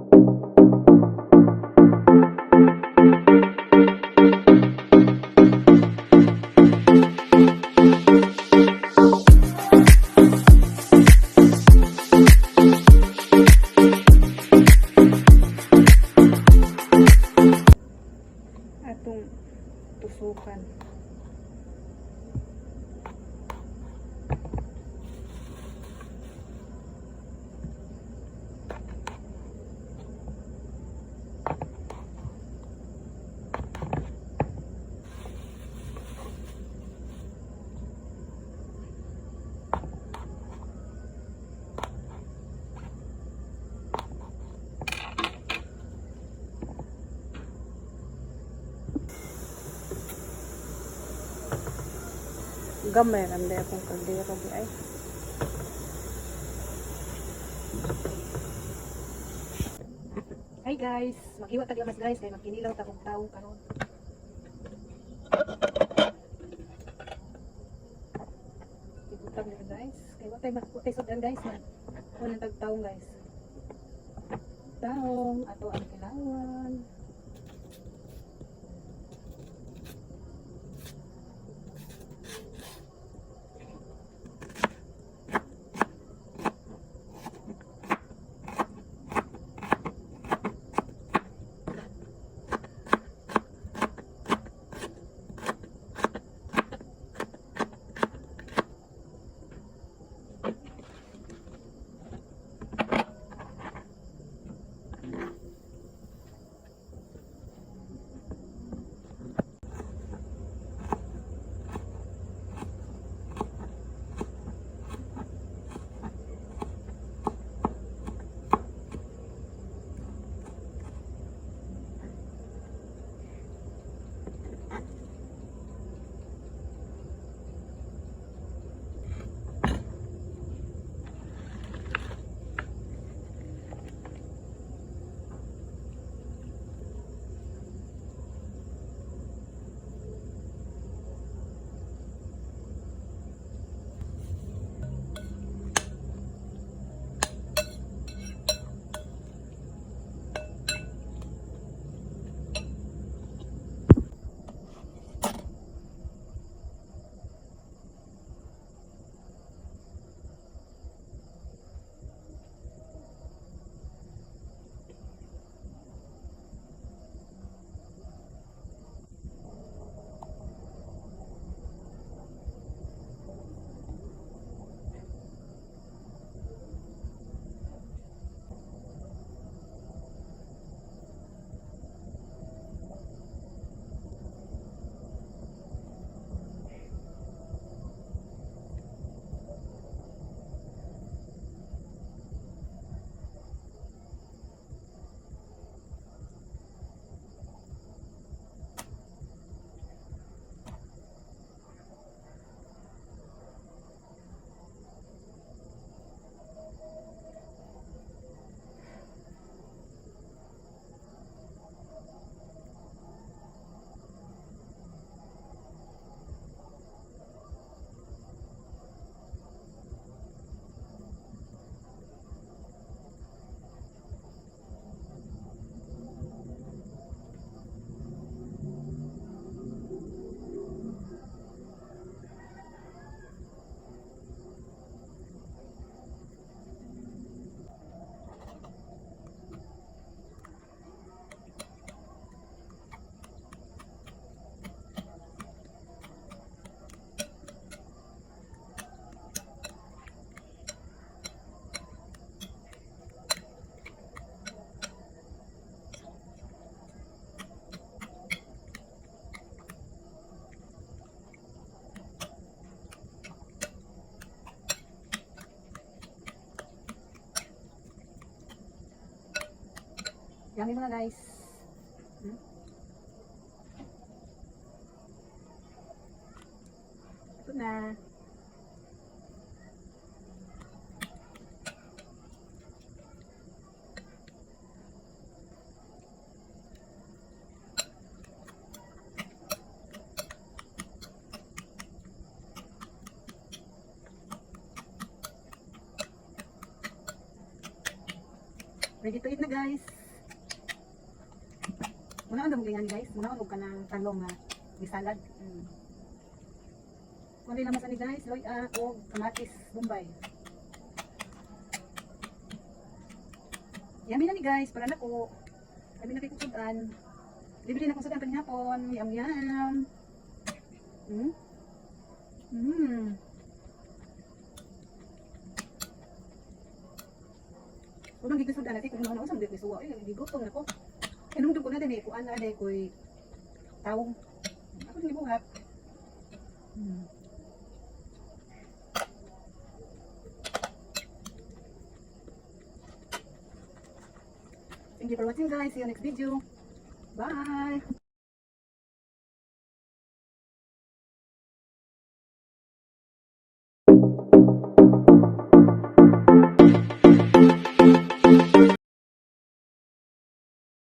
Atong tusukan. Gamay ramday akong kaldero di ay. Hi guys, maghiwa tag lamas, guys, kay magkinilaw ta og tawo karon. Ibutang na, guys. Kay wa tay sudan, guys, man. Wala tag taong, guys. Taong ato ang kilawan. Yummy, mga guys. Ito na. Ready to eat na, guys. Muna ang damog guys. Muna ang kanang talong nga ni salad. Kundi lang ani, guys, loy-a o kamatis bombay. Yummy na ni, guys, para nako. Yummy na kay kong sudan. Libre na kong sudan panihapon. Yum yum. Unang gigisudan natin kung ano sa mga suwa. Ay, gigutom na ko. Eh, nung ko na din eh, kuan na din ko'y tawong. Ako din gibuhat. Thank you for watching, guys. See you next video. Bye!